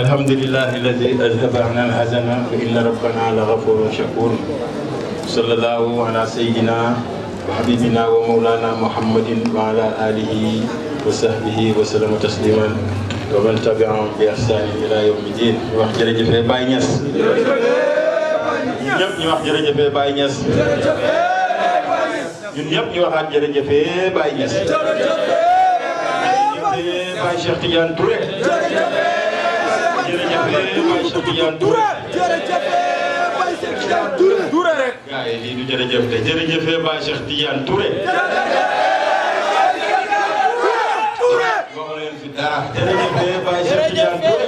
الحمد لله الذي أذهب عنا الحزن فإن ربنا لغفور شكور صلى الله على سيدنا وحبيبنا ومولانا محمد وعلى آله وصحبه وسلم تسليما ومن تبعهم بإحسان إلى يوم الدين wax jërëjëf Baye Niass ñëpp ñu wax jërëjëf Baye Niass ñun ñëpp ñu waxaat jërëjëf Baye Niass Baye Cheikh Tidiane Touré jërëjëf Baye Cheikh Tidiane Touré Touré rek gaa yi lii du jërëjëf te jërëjëf Baye Cheikh Tidiane Touré wax leen fi dara jërëjëf Baye Cheikh Tidiane Touré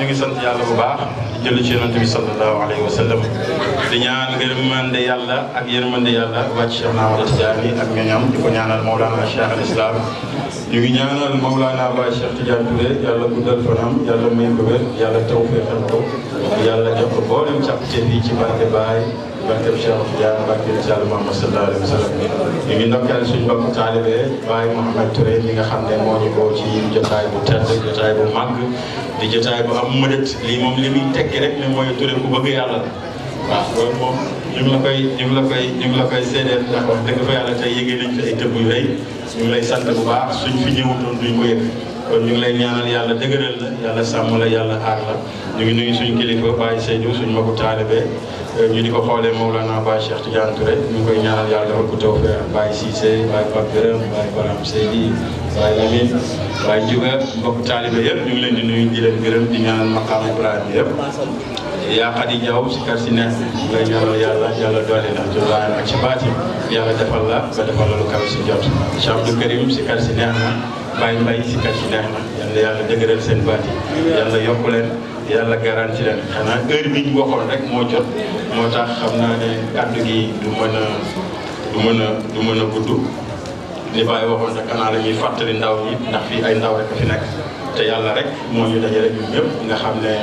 ñu ngi sant yàlla bu baax di jël ci yonent bi sallallahu alayhi wa sallam di ñaan ngërmande yàlla ak yërmande yàlla wàcc Cheikh Ahmad Tidiane ak ñoñam di ko ñaanal Mawlana Cheikh al Islam ñu ngi ñaanal Mawlana Baye Cheikh Tidiane Touré yàlla guddal fanam yàlla may ko wér yàlla tawfeexal ko yàlla jox ko boolem càppite fii ci barke Baye barke Cheikh Tidiane barke Yàlla Muhammad sallallahu alayhi wa sallam ñu ngi ndokkeel suñu mbokku taalibe Baye Mouhamed Touré li nga xam ne moo ñu ko ci jotaay bu tedd jotaay bu màgg di jotaay bu am mëdët lii moom li muy tekki rek ne mooy Touré ku bëgg yàlla la waaw loolu moom ñu ngi la koy seedeel ndax wax dëgg fa yàlla tey yëgee nañ fi ay tëbb yu rëy ñu ngi lay sant bu baax suñ fi ñëwutoon duñ ko yëg kon ñu ngi lay ñaanal yàlla dëgëral la yàlla sàmm la yàlla aar la ñu ngi nuyu suñu kilifa Baye Seydou suñu magu taalibe ñu di ko xoolee Mawlana Baye Cheikh Tidiane Touré ñu ngi koy ñaanal yàlla dafa ko tawfeex Baye Cissé Baye Pape Gërëm Baye Baram Seydi Baye Lamine Baye Juga mbokk taalibe yëpp ñu ngi leen di nuyu di leen gërëm di ñaanal maqaam Ibrahima yëpp yaa Khady Diaw si kar si neex ngay ñaanal yàlla doole na ci laay ak ci baati yàlla defal la ba defal la lu kaw si jot Cheikh Abdou Karim si kar si neex na Baye Mbaye si kar si neex na yàlla dëgëral seen baati yàlla yokku leen yàlla garanti leen xanaa heure bi ñu waxoon rek moo jot moo tax xam naa ne kàddu gi du mën a gudd li Baye waxoon rek xanaa la ñuy fàttali ndaw ñi ndax fii ay ndaw rek a fi nekk te yàlla rek moo ñu dajale ñun ñëpp nga xam ne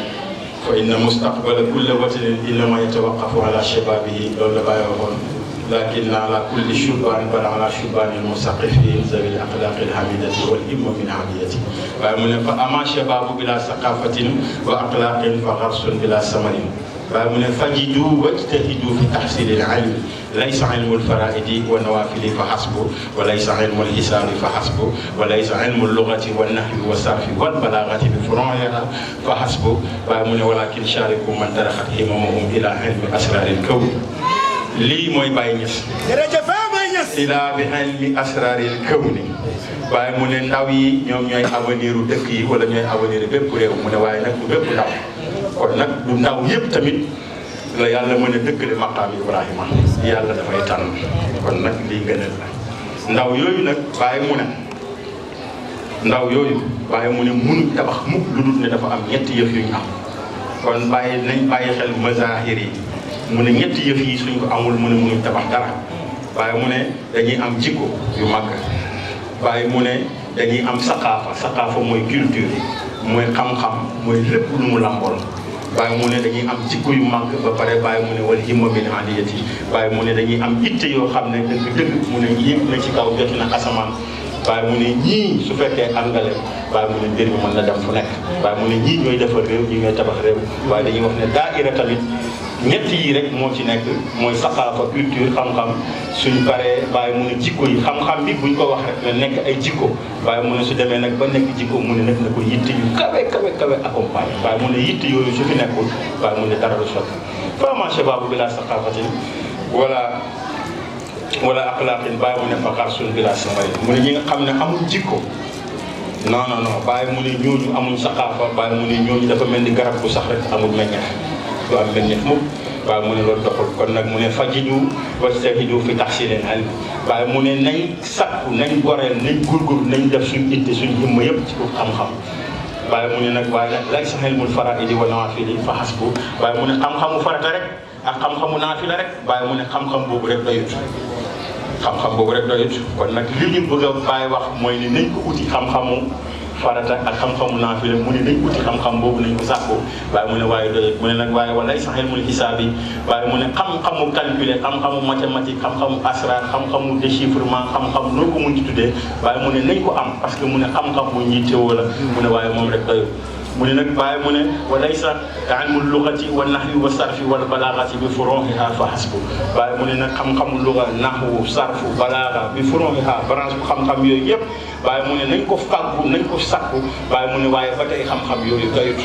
fa inna mustaqbala kulli watinin innama yatawaqqafu ala shababihi loolu la Baye waxoon lakin ala kulli shubban bal ala shubbanil musaqifin zawil aqlaqil hamidati wal himma min hamiyati waaye mu ne fa ama shababu bila saqafatin wa aqlaqin fa gharsun bila samarin waaye mu ne fajidu wajtahidu fi tahsilil ilmi laysa ilmul faraidi wa nawafili fa hasbu wa laysa ilmul hisabi fa hasbu wa laysa ilmul lughati wan nahwi wa sarfi wal balaghati bi furu'iha fa hasbu waaye mu ne walakin shariku man taraxat himamuhum ila ilmi asraril kawn lii mooy Baye Niass jërëjëf Baye Niass ila bi ilmi asraril kawni waaye mu ne ndaw yi ñoom ñooy avenir u dëkk yi wala ñooy avenir bépp réew mu ne waaye nag du bépp ndaw kon nag du ndaw yëpp tamit la yàlla mën a dëkkale maqaam Ibrahima yàlla dafay tànn kon nag lii gënal la ndaw yooyu nag Baye mu ne munu tabax mukk lu dul ne dafa am ñetti yëf yu ñu am kon nañ bàyyi xel mazahir yi mu ne ñetti yëf yi suñ ko amul mu ne munuñ tabax dara waaye mu ne dañuy am jikko yu màgg waaye mu ne dañuy am saqaafa mooy culture mooy xam-xam mooy lépp lu mu lambool waaye mu ne dañuy am jikko yu màgg ba pare waaye mu ne wal himma min aliyati waaye mu ne dañuy am itte yoo xam ne dëgg mu ne yéeg na ci kaw jot na asamaan waaye mu ne ñii su fekkee àndale waaye mu ne mbir mi mën na dem fu nekk waaye mu ne ñii ñooy defar réew ñii ñooy tabax réew waaye dañuy wax ne daaira tamit ñett yi rek moo ci nekk mooy saqaafa culture xam-xam suñ paree waaye mu ne jikko yi xam-xam bi buñ ko wax rek ne nekk ay jikko waaye mu ne su demee nag ba nekk jikko mu ne nag na ko yitte yu kawe accompagné waaye mu ne yitte yooyu su fi nekkul waaye mu ne dara du sotti vraiment shababu bila saqaafatin wala aqlaqin bàyyi mu ne fa xarsun bila samarin mu ne ñi nga xam ne amul jikko non bàyyi mu ne ñooñu amul saqaafa bàyyi mu ne ñooñu dafa mel ni garab bu sax rek amul meññeef du am meññeef mukk waaye mu ne loolu doxul kon nag mu ne fajidu wastahidu fi tahsilil ilm waaye mu ne nañ sakku nañ goreel nañ gurgur nañ def suñ itte suñ himma yëpp ci xam-xam waaye mu ne nag waaye nag laysa ilmul faraidi wa nawafili fa hasbu waaye mu ne xam-xamu farata rek ak xam-xamu naafila rek waaye mu ne xam-xam boobu rek doyut xam-xam boobu rek doyut kon nag li ñu bëgg a bàyyi wax mooy ne nañ ko uti xam-xamu farata ak xam-xamu naafila mu ne nañ uti xam-xam boobu nañ ko sàkku waaye mu ne waaye doyut mu ne nag waaye walay sax ilmul hisaab yi waaye mu ne xam-xamu calculer xam-xamu mathématique xam-xamu asrar xam-xamu déchiffrement xam-xam noo ko mun ci tuddee waaye mu ne nañ ko am parce que mu ne xam-xam bu ñuy teewoo la mu ne waaye moom rek doyut mu ne nag waaye mu ne walaysa ilmul lughati wa nahwi wa sarfi wal balaghati bi furu'iha fa hasbu waaye mu ne nag xam-xamu lugha nahwu sarfu balagha bi furu'iha branche bu xam-xam yooyu yëpp waaye mu ne nañ ko fàggu nañ ko sakku waaye mu ne waaye ba tey xam-xam yooyu doyut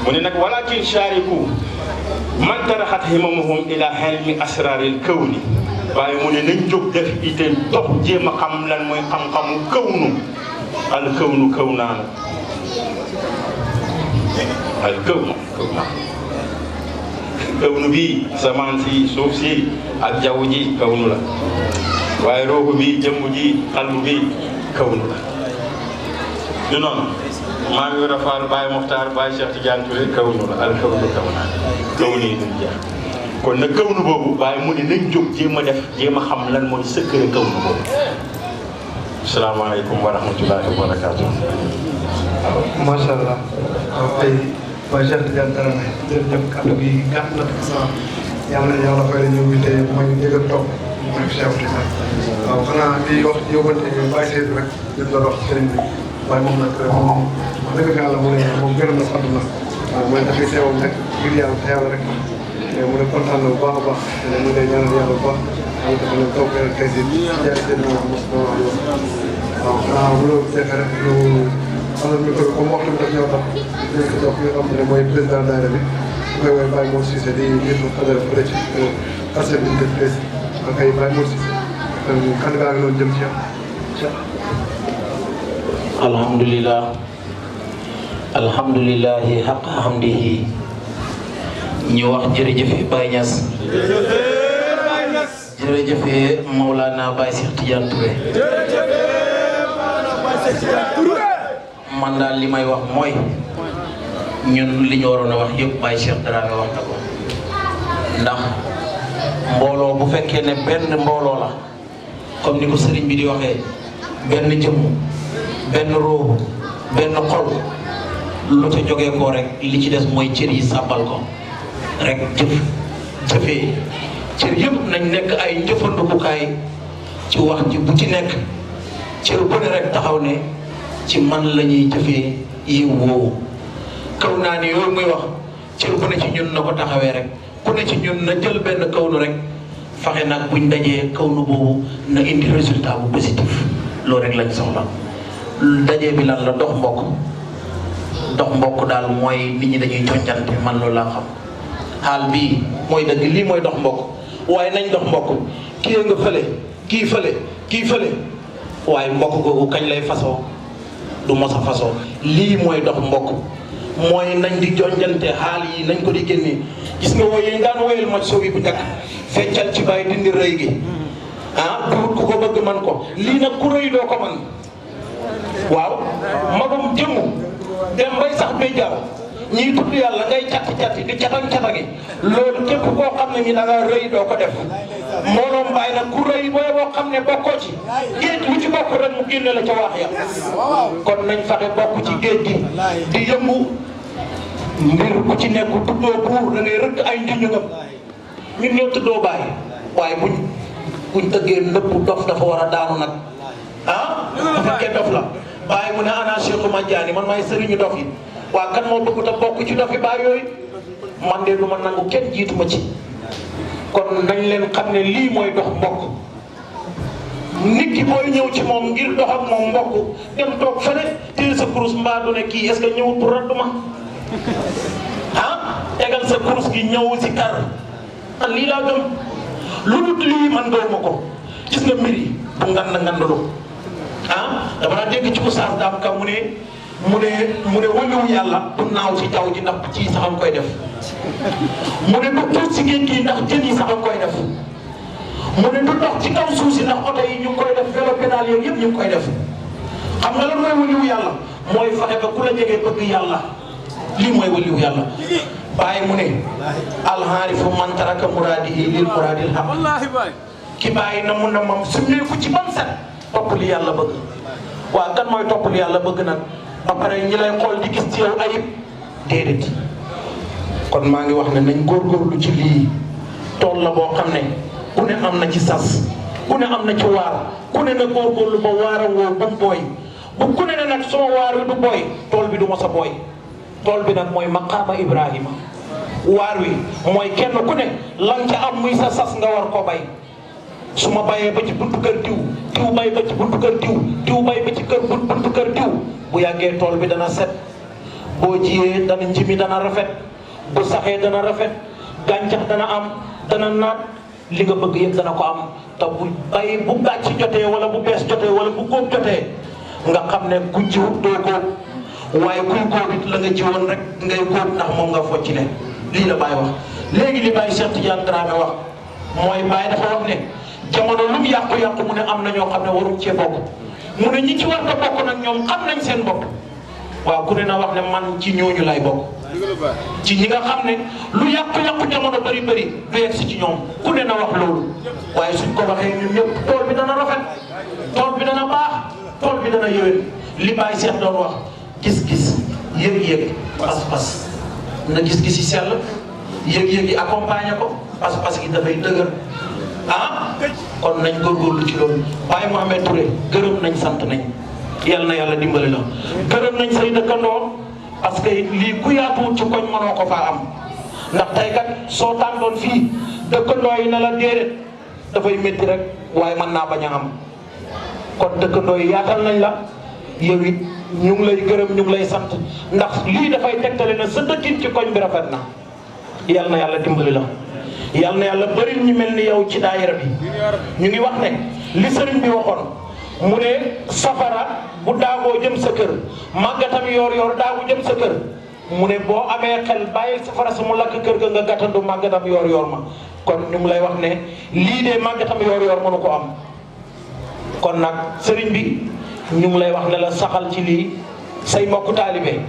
mu ne nag walakin shariku man taraxat himamuhum ila ilmi asraril kawni waaye mu ne nañ jóg def ite dox jéem a xam lan mooy xam-xamu kawnu al kawnu kawnaanu al kawnu kawnu bi samaan si suuf si ak jaww ji kawnu la waaye roohu bi jëmm ji xalbu bi kawnu la du noonu maa ngi rafaal Baye Mokhtar Baye Cheikh Tidiane Touré kawnu la al kawnu kawnaan kawnu yi duñ jeex kon nag kawnu boobu Baye mu ne nañ jóg jéem a def jéem a xam lan mooy secret kawnu boobu asalaamaaleykum wa rahmatullahi wa barakaatu. macha allah waaw tey Baye Cheikh Tidiane Dramé jërëjëf kàddu gi gàtt na yàlla na yàlla fay la ñëw bi tey mooy njëkk a toog mooy Cheikh Tidiane waaw xanaa di wax yóbbante Baye Seydou rek di la wax sëriñ bi waaye moom nag moom wax dëgg yàlla mu ne moom gërëm na sant na waaw mooy dafay teewal nag ngir yàlla te yàlla rek mu ne kontaan na bu baax a baax mu ngi lay ñaanal yàlla bu baax yàlla dafa leen toog tey si jaay seen mos na wax waaw xanaa bu loolu defee rek ñu xamal micro bi comme waxtu bi daf ñoo tax dinañ ko jox nga xam ne mooy président daayira bi su koy woowee Baye Mor Cissé di nit mu xadara fële ci parcelle bi ñu def prési ak ay Baye Mor Cissé kan gaa ngi noonu jëm ci yow. alhamdulillah alhamdulillahi haqqa hamdihi ñu wax jërëjëf Baye Niass jërëjëf Maulana Baye Cheikh Tidiane Touré man daal li may wax mooy ñun li ñu waroon a wax yëpp Baye Cheikh Dramé wax na ko ndax mbooloo bu fekkee ne benn mbooloo la comme ni ko sëriñ bi di waxee benn jëmm benn roobu benn xol lu ca jógee ko rek li ci des mooy cër yi sàbbal ko rek jëfee cër yëpp nañ nekk ay njëfandikukaay ci wax ji bu ci nekk cër bu ne rek taxaw ne ci man la ñuy jëfee yiw woowu kaw naa ni yooyu muy wax cër bu ne ci ñun na ko taxawee rek ku ne ci ñun na jël benn kawnu rek faxe nag buñ dajee kawnu boobu na indi résultat bu positif loolu rek lañ soxla dajee bi lan la dox mbokk daal mooy nit ñi dañuy joncante man loolu laa xam xaal bii mooy dëgg lii mooy dox mbokk waaye nañ dox mbokk kii nga fële kii fële waaye mbokk googu kañ lay fasoo du mos a fasoo lii mooy dox mbokk mooy nañ di jonjante xaal yi nañ ko di génne gis nga wooy yi daan woyal maj soo bi bu njëkk feccal ci bàyyi dindi rëy gi ku ko bëgg man ko lii nag ku rëy doo ko man waaw magum jëmm dem bay sax bay jaaw ñiy tudd yàlla ngay catti di catang-catangi loolu képp koo xam ne ni da nga rëy doo ko def mbooloom bàyyi nag ku rëy booy boo xam ne bokkoo ci géej lu ci bokk rek mu génne la ca waax ya kon nañ fexe bokk ci géej gi di yëngu mbir ku ci nekk tuddoo buur da ngay rëkk ay njuñugam ñun ñoo tuddoo bàyyi waaye buñ tëggee ndëpp dof dafa war a daanu nag bu fekkee dof la bàyyi mu ne ana Cheikh Madiane man maay sëriñu dof yi waa kan moo bëgg te bokk ci dofi baay yooyu man de du ma nangu kenn jiitu ma ci kon nañ leen xam ne lii mooy dox mbokk nit ki booy ñëw ci moom ngir dox ak moom mbokk dem toog fële téye sa kurus mbaa du ne kii est-ce que ñëwul pour raddu ma tegal sa kurus gi ñëw si kar man lii laa gëm lu dul lii man gaw ma ko gis nga mbir yi bu ngand ngandalu dama naa dégg ci oustaz daam ka mu ne mu ne wëliwu yàlla du naaw ci jaww ji ndax ci sax am koy def mu ne du tuut si géej gi ndax jën yi sax am koy def mu ne du dox ci kaw suuf si ndax oto yi ñu ngi koy def vélo pédale yooyu yëpp ñu ngi koy def xam nga lan mooy wëliwu yàlla mooy fexe ba ku la jege bëgg yàlla lii mooy wëliwu yàlla bàyyi mu ne alxaarifu man taraka muraadihi lil muraadil haq ki bàyyi na mun na moom summeeku ci bam set topp li yàlla bëgg waaw kan mooy topp li yàlla bëgg nag ba pare ñi lay xool di gis ci yow ayib déedéet kon maa ngi wax ne nañ góorgóorlu ci lii tool la boo xam ne ku ne am na ci sas ku ne am na ci waar ku ne na góorgóorlu ba waaram woo ba mu booy bu ku ne ne nag suma waar wi du booy tool bi du mos a booy tool bi nag mooy maqaama Ibrahima waar wi mooy kenn ku ne lan ca am muy sa sas nga war ko bay su ma bayee ba ci buntu kër diw bay ba ci buntu kër diw bay ba ci buntu kër diw bu yàggee tool bi dana set boo jiyee dana njimi dana rafet bu saxee dana rafet gàncax dana am dana naat li nga bëgg yëpp dana ko am te bu gàcc jotee wala bu bees jotee wala bu góob jotee nga xam ne ku jiwut doo góob waaye kuy góob it la nga jiwoon rek ngay góob ndax moom nga focc ne lii la Baye wax léegi li Baye Cheikh Tidiane Dramé wax mooy Baye dafa wax ne jamono lu mu yàqu-yàqu mu ne am na ñoo xam ne waruñ cee bokk mu ne ñi ci war a bokk nag ñoom xam nañ seen bopp waaw ku ne na wax ne man ci ñooñu lay bokk ci ñi nga xam ne lu yàqu-yàqu jamono bëri du yegg si ci ñoom ku ne na wax loolu waaye suñ ko waxee ñun ñëpp tool bi dana rafet tool bi dana baax tool bi dana yëwén li Baye Cheikh doon wax gis-gis yëg-yëg pas-pas na gis-gis yi sell yëg-yëg yi accompagné ko pas-pas yi dafay dëgër kon nañ góorgóorlu ci loolu Baye Mohamed Touré gërëm nañ sant nañ yal na yàlla dimbali la gërëm nañ say dëkkandoo parce que lii ku yaatuwut ci koñ mënoo ko faa am ndax tey kat soo tàndoon fii dëkkandoo yi ne la déedéet dafay métti rek waaye mën naa bañ a am kon dëkkandoo yi yaatal nañ la yow it ñu ngi lay gërëm ñu ngi lay sant ndax lii dafay tegtale na sa dëkkin ci koñ bi rafet na yal na yàlla dimbali la yal na yàlla bëri ñu mel ni yow ci daayira bi ñu ngi wax ne li sëriñ bi waxoon mu ne safara bu daagoo jëm sa kër màggatam yor daagu jëm sa kër mu ne boo amee xel bàyyil safara su mu lakk kër ga nga gàttandu màggatam yor ma kon ñu ngi lay wax ne lii de màggatam yor mënu ko am kon nag sëriñ bi ñu ngi lay wax ne la saxal ci lii say mbokku taalibe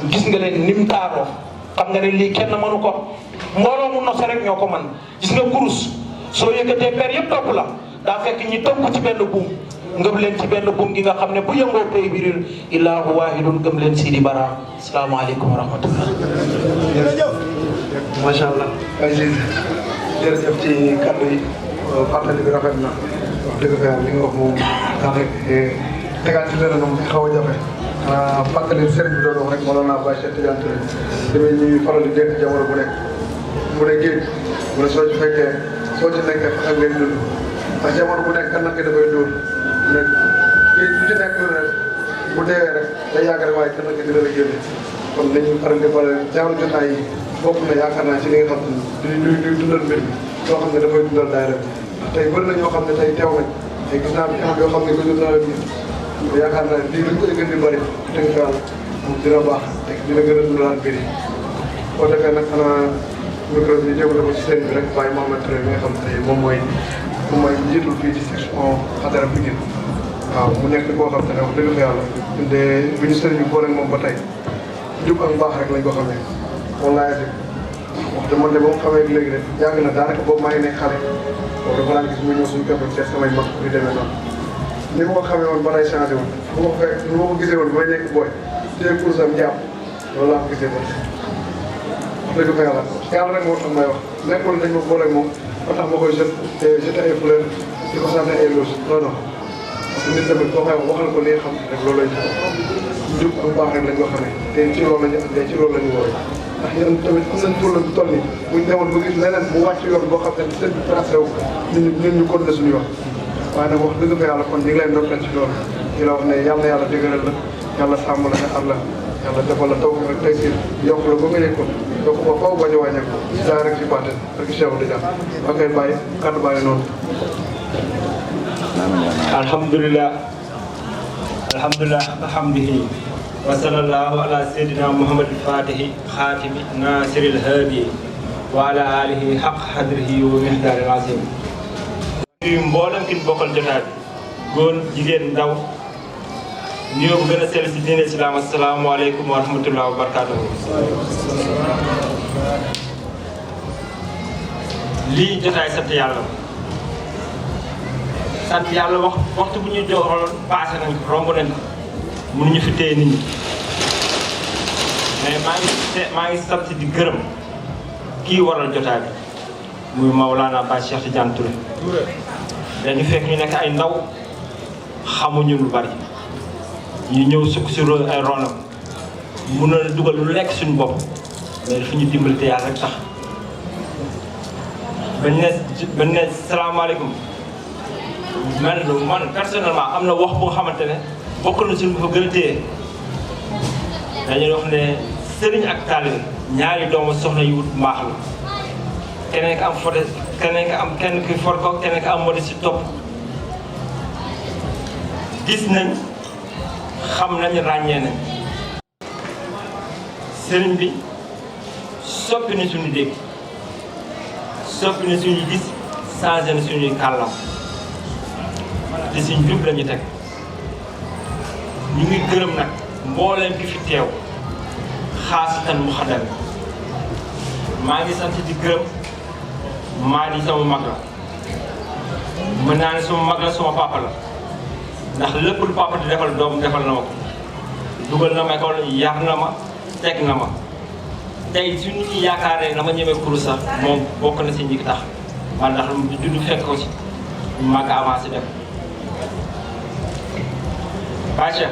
gis nga leen nim taaroo xam nga ne lii kenn mënu ko mbooloo mu nose rek ñoo ko man gis nga kurus soo yëkkatee per yëpp topp la daa fekk ñi topp ci benn buum ngëm leen ci benn buum gi nga xam ne bu yëngoo pay bi riir illahu wahidun gëm leen Sidi Bara asalaamaaleykum wa rahmatullah. jërëjëf macha allah Aziz jërëjëf ci kàddu yi fàttali bi rafet na wax dëgg fa yàlla li nga wax moom daanaka tegaat ci leneen moom xaw a jafe fàttali sëriñ bi doon wax rek moo naa Baye Cheikh Tidiane Touré damay ñuy faral di dégg jamono bu nekk mu ne géej mu ne soo ci fekkee soo ci nekkee fexe ngeen dund ndax jamono bu nekk kan nag dafay dóor ne géej lu ci nekk lu ne bu deewee rek day yàgg rek waaye kan nag dina la génne kon nañu faral di faral jaaru jotaay yi bokk na yaakaar naa ci li nga xam ne duy dundal mbir mi loo xam ne dafay dundal daayira bi tey bëri na ñoo xam ne tey teew nañ tey gis naa fi yoo xam ne gëjoon naa la gis yaakaar naa lii luñ koy gën di bëri dëgg fa yàlla moom dina baax te dina gën a dundalaat mbir yi boo defee nag xanaa micro bi jëmale ko ci sëriñ bi rek Baye Mohamed Touré mi nga xam ne moom mooy njiitul fii ci section Hadara Pikine waaw mu nekk koo xam ne wax dëgg fa yàlla de bi ñu sëriñ bi boole moom ba tey jub ak mbaax rek lañ ko xamee wallaay wax dëgg man de ba mu xamee léegi rek yàgg na daanaka boobu maa ngi nekk xale boobu dafa daan gis mu ñëw suñu kër seet samay mag di demee noonu ni ma ko xamee woon ba lay changé woon bu ma ko fekk ni ma ko gisee woon bay nekk booy téye course am jàpp loolu laa ko gisee ba dëgg fa yàlla rek moo tax may wax nekkul dañ ma boole moom ba tax ma koy jeté ay fleur di ko sànni ay loos non non parce que nit tamit boo koy waxal ko li nga xam rek loolu lañ jub ak baax rek lañ ko xamee te ci loolu la ñu andee ci loolu la ñu woowee ndax yéen tamit am nañ tool bu toll nii buñ demoon ba gis leneen bu wàcc yoon boo xam ne seen bi tracé wu ñun ñu continuer suñu wax waaye nag wax dëgg fa yàlla kon ñu ngi lay ndokkeel ci loolu di la wax ne yàlla dëgëral la yàlla sàmm la nga ar la yàlla defal la taw rek tey si yokk la ba nga yëg ko yokk ko faw bañ a wàññeeku saa rek ci bàtte rek Cheikh Tidiane ba koy bàyyi kàddu bàyyi noonu alhamdulillah alhamdulillah alhamdulilah وصلى الله على سيدنا محمد الفاتح خاتم ناصر الهادي وعلى آله حق قدره ومقداره العظيم. mboolem ki bokkal jotaay góor jigéen ndaw nuyoo bu gën a sell si diine islam asalaamaaleykum wa rahmatulah wa barakaatuhu. lii jotaay sant yàlla waxtu bu ñu joxoon passé nañ ko romb nañ ko mënuñu fi téye nit ñi mais maa ngi sant di gërëm kii waral jotaay bi muy Maolana Baye Cheikh Tidiane Touré. dañu fekk ñu nekk ay ndaw xamuñu lu bari ñu ñëw sukk si ay ronam mun na dugal lu nekk suñu bopp mais dafa ñu dimbali te yàlla rek tax bañ ne salaamaaleykum man personnellement am na wax boo xamante ne bokk na suñu fa gën a téye dañuy wax ne sëriñ ak taalibe ñaari doomu soxna yu wut mbaax la keneen ka am fote keneen ka am kenn ki for ko keneen ka am moo si topp gis nañ xam nañ ràññee nañ sëriñ bi soppi na suñu dégg soppi na suñu gis changé na suñuy kàllam te suñ jub la ñu teg ñu ngi gërëm nag mbooleem ki fi teew xaasitan mu xadam maa ngi sant di gërëm maa di sama mag la mën naa ne sama mag la sama papa la ndax lépp lu papa di defal doom defal na ma ko dugal na ma école yar na ma teg na ma tey su nit ñi yaakaaree na ma ñemee kuru sax moom bokk na si ñi tax man ndax lu juddu fekk ko si ñu màgg avancé dem Baye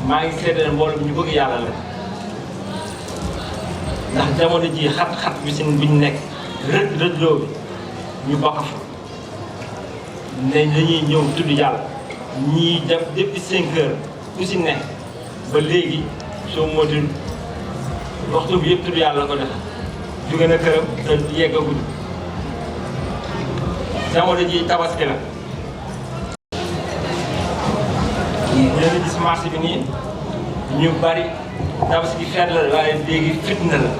maa ngi seedeel mbooloo bi ñu bëgg yàlla la ndax jamono ji xat-xat bi seen bi ñu nekk rëdd-rëddloo bi ñu bokk fa ne dañuy ñëw tudd yàlla ñii def depuis 5 heures ku si ne ba léegi soo moytuwul waxtu bi yëpp tudd yàlla la ko def jóge na këram te yeggagul jamono ji tabaski la yéen gis marché bi nii ñu bari tabaski feet la waaye léegi fitna la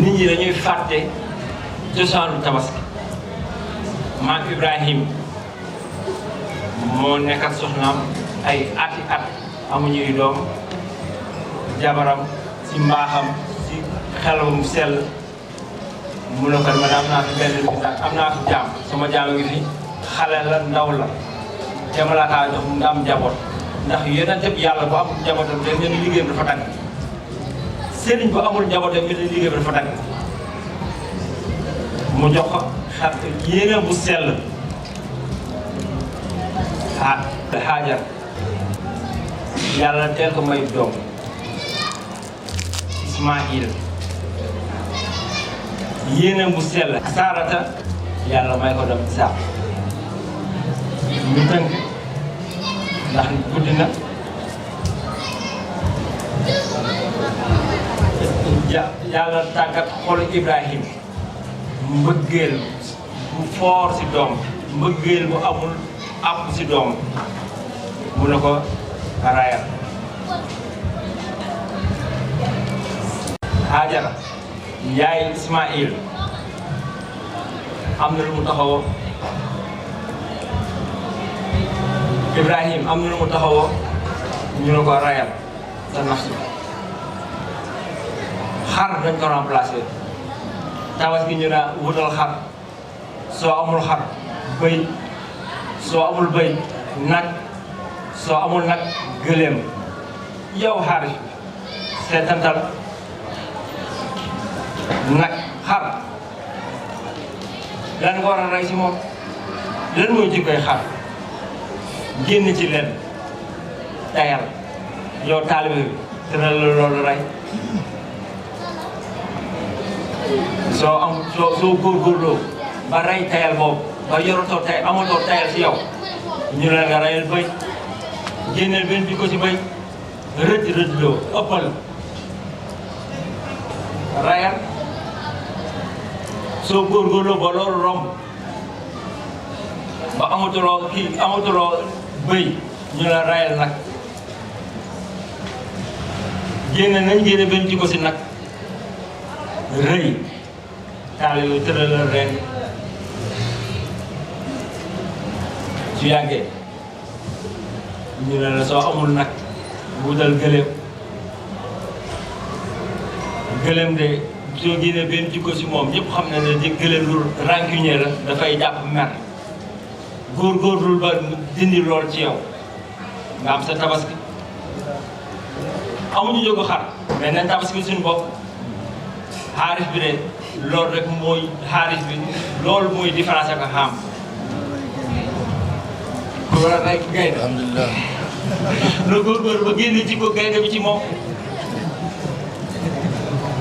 nit ñi dañuy fàtte cosaanu tabaski maam Ibrahim moo nekk ak soxnaam ay ati at amuñuy doom jabaram si mbaaxam si xelam sell mu ne ko man am naa fi benn am naa fi jaam sama jaam ngi fi xale la ndaw la dama la kaa jox mu am njaboot ndax yeneen yëpp yàlla bu amul njabootam da ngeen liggéeyam dafa dagg sëriñ bu amul njabootam ngeen liggéeyam dafa dagg mu jox ko xar yéene bu sell Hajar yàlla teel ko may doom Ismaïl yéene bu sell Sarata yàlla may ko dem Isaaq ñu tënk ndax guddi na yàlla tàggat xolu Ibrahim mbëggeel bu foor si doom mbëggeel bu amul àpp si doom mu ne ko rayal Hajara yaay Ismaïl am na lu mu taxawoo Ibrahim am na lu mu taxawoo ñu ne ko rayal sa nafsu xar dañ ko remplacé tabaski ñu ne wutal xar soo amul xar bëy soo amul bëy nag soo amul nag gëléem yow xaalis seetantal nag xar lan nga war a rey si moom lan mooy jikkoy xar génn ci leen tayal yow taalibe bi dina la loolu rey soo góorgóorloo ba rey tayal boobu ba yorotoo tay amatoo tayal si yow ñu ne nga reyal bëy génneel benn bi ko si bëy rëdd loo ëppal rayal soo góorgóorloo ba loolu romb ba amatuloo bëy ñu la rayal nag génne benn jikko si nag rëy taalibe tëralal ren su yàggee ñu ne la soo amul nag wutal gëléem de soo génnee benn jikko si moom ñëpp xam na ne di gëléem lu rancunier la dafay jàpp mer góorgóorlu ba dindi lool ci yow nga am sa tabaski amuñu jógu xar mais nañ tabaski suñu bopp xaaris bi de loolu rek mooy xaaris bi loolu mooy différence ak xam ku war a rey gaynde alhamdulilah loolu góorgóorlu ba génne jikko gaynde bi ci moom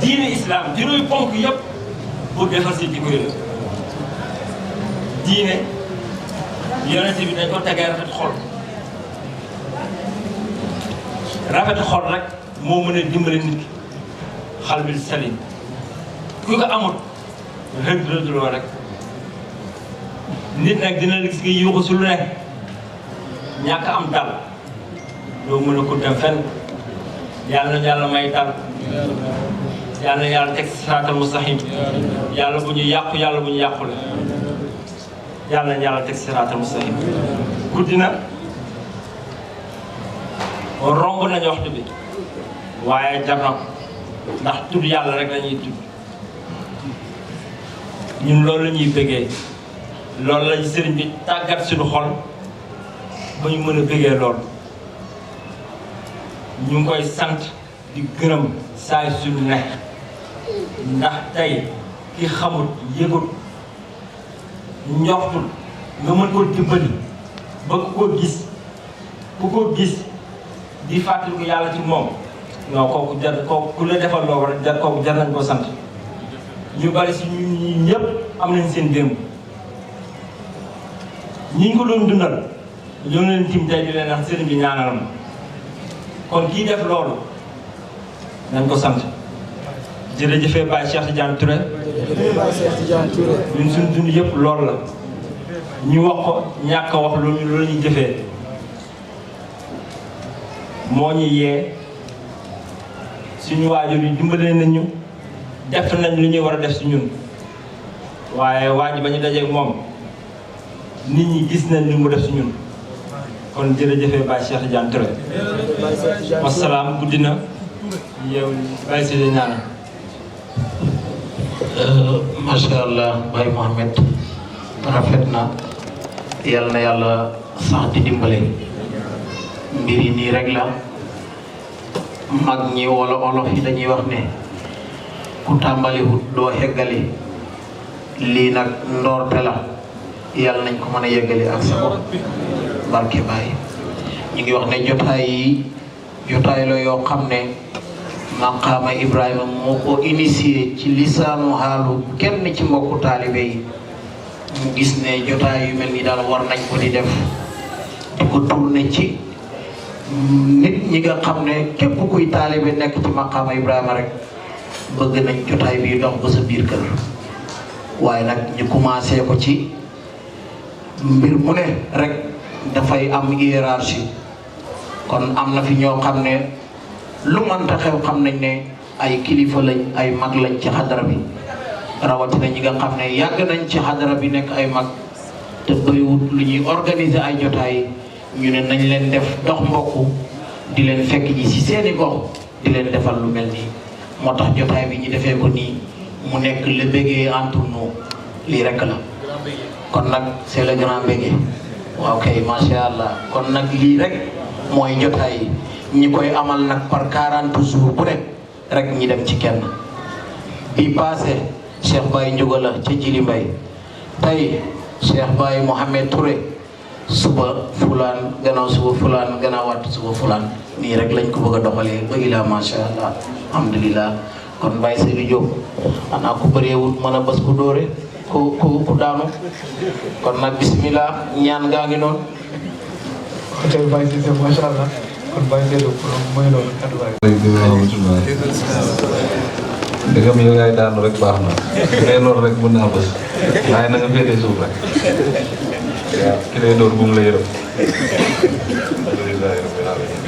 diine islam juróomi ponk yëpp pour defar si jikko yi la diine yonent bi dañ ko tegee rafet xol rafet xol rek moo mën a dimbali nit ki xalbil salim ku ko amut rëdd rek nit nag dina la gis nga yuuxu su lu ne ñàkk am dal doo mën a ko dem fenn yàlla may dal yàlla teg siraatal mustaqim yàlla bu ñu yàqu yàlla bu ñu yàqule yàlla teg siraatal mustaqim guddi na romb nañu waxtu bi waaye jar na ko ndax tudd yàlla rek lañuy tudd ñun loolu la ñuy bëggee loolu lañ sëriñ bi tàggat suñu xol ba ñu mën a bëggee lool ñu ngi koy sant di gërëm saay suñu ne ndax tey ki xamut yëgut njoxtul nga mën koo dimbali ba ku ko gis di fàttali ko yàlla ci moom non kooku jar kooku ku la defal loo rek jar kooku jar nañ ko sant ñu bari si ñun ñëpp am nañ seen démb ñi ñu ko doon dundal ñoo leen tim tey di leen wax sëriñ bi ñaanal ma kon kii def loolu nañ ko sant jërëjëfee Baye Cheikh Tidiane Touré ñun suñu dund yëpp loolu la ñu wax ko ñàkk a wax loolu la ñuy jëfee moo ñu yee suñu waajur yi dimbale nañu def nañ lu ñuy war a def si ñun waaye waaj ba ñu dajeeg moom nit ñi gis nañ li mu def si ñun kon jërëjëfee Baye Cheikh Tidiane Touré wasalaam guddi na yow Baye Sidi ñaana macha allah Baye Mohamed rafet na yàlla sax di dimbale mbir yi nii rek la mag ñi wala olof yi dañuy wax ne ku tàmbaliwut doo heggali lii nag ndoorte la yàlla nañ ko mën a yeggali ak sa bopp barke Baye ñu ngi wax ne jotaay la yoo xam ne maqaama Ibrahima moo ko initié ci lisaanu xaalu kenn ci mbokku taalibe yi mu gis ne jotaay yu mel ni daal war nañ ko di def di ko tourné ci nit ñi nga xam ne képp kuy taalibe nekk ci maqaama Ibrahima rek bëgg nañ jotaay bi dox ba sa biir kër waaye nag ñu commencé ko ci mbir mu ne rek dafay am hiérarchie kon am na fi ñoo xam ne lu mënta xew xam nañ ne ay kilifa lañ ay mag lañ ci xadara bi rawatina ñi nga xam ne yàgg nañ ci xadara bi nekk ay mag te bëriwut lu ñuy organiser ay jotaay ñu ne nañ leen def dox mbokku di leen fekk ji ci seeni gox di leen defal lu mel nii moo tax jotaay bi ñu defee ko nii mu nekk le bégué entre nous lii rek la kon nag c'est le grand bégué waaw kay macha allah kon nag lii rek mooy jotaay yi ñi koy amal nag par 40 jours bu nekk rek ñi dem ci kenn bi passé Cheikh Baye Ndiouga la ca Jili Mbay tey Cheikh Baye Mohamed Touré suba fulaan gannaaw suba fulaan gannaawaat suba fulaan nii rek lañ ko bëgg a doxalee ba ilaa macha allah alhamdulilah kon Baye Seydou Diop xanaa ku bëreewut mën a bës ku dóore ku daanu kon nag bismillah ñaan gaa ngi noonu. ok Baye Cissé macha allah kon Baye Seydou pour mooy loolu kaddu Baye. dëgg am yow yaay daanu rek baax na ngay loolu rek mën naa bës waaye na nga féetee suuf rek waaw ki lay door bu mu la yërëm alhamdulilah rabbil alamin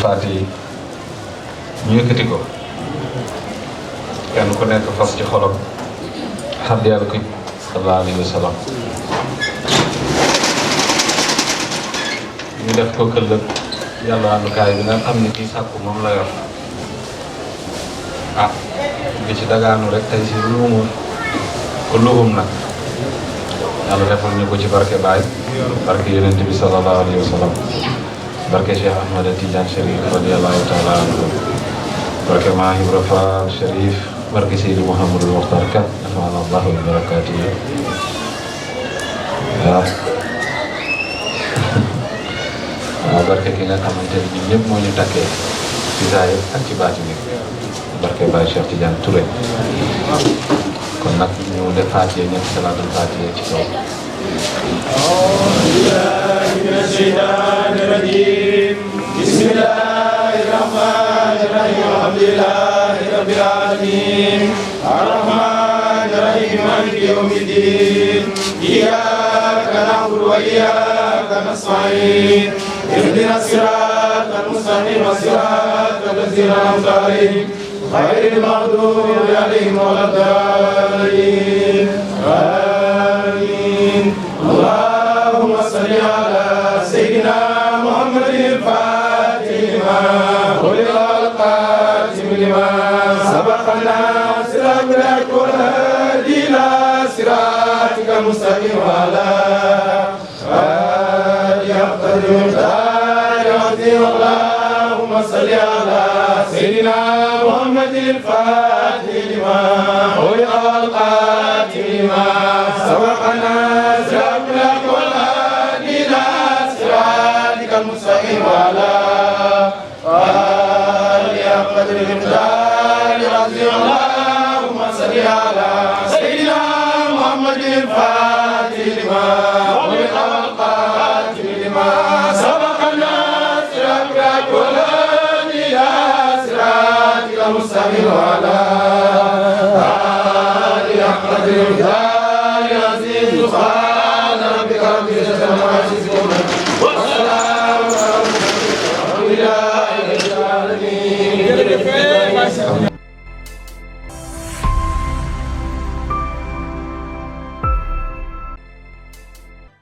faati yi ñu yëkkati ko kenn ku nekk fas ci xolam xar yàlla ko sallallahu alayhi wa sallam ñu def ko këllëg yàlla àndukaay bi nga xam ne kii sàkku moom la yor bi ci dagaanu rek tey si luumul ku luum nag yàlla defal ñu ko ci barke Baay barke yonent bi sallallahu alayhi wa sallam barke Cheikh Ahmad Tidiane Chérif radiyallahu taala anhu barke Maam Ibra Fall Chérif barke Seydi Mouhamadul Mokhtar Ka nafa'ana Allahu bi barakaatihi waaw barke ki nga xamante ne ñun ñëpp moo ñu takkee ci zaahir ak ci baatin bi barke Baye Cheikh Tidiane Touré kon nag ñu def Faatiha ñetti salaatul Faatiha ci kaw. A'uuzu billaahi mina shaytaani rajiim. Bismillaahi rahmaani rahiim. Alhamdulillaahi rabbil aalamiin. Ar-rahmaani rahiim. Maaliki yawmi ddiin. Iyyaaka na'budu wa iyyaaka nasta'iin. اهدنا الصراط المستقيم صراط الذين أنعمت عليهم غير المغضوب عليهم ولا الضالين آمين اللهم صل على سيدنا محمد الفاتح لما خلق والخاتم لما سبقنا صراط والهادي إلى صراطك المستقيم وعلى اللهم صل على سيدنا محمد الفاتح لما خلق والخاتم لما سبقنا صراط والهادي إلى صراطك المستقيم وعلى آله قدر المقدار العظيم اللهم صل على سيدنا محمد الفاتح لما خلق والخاتم لما سبقنا صراط والهادي إلى صراطك المستقيم وعلى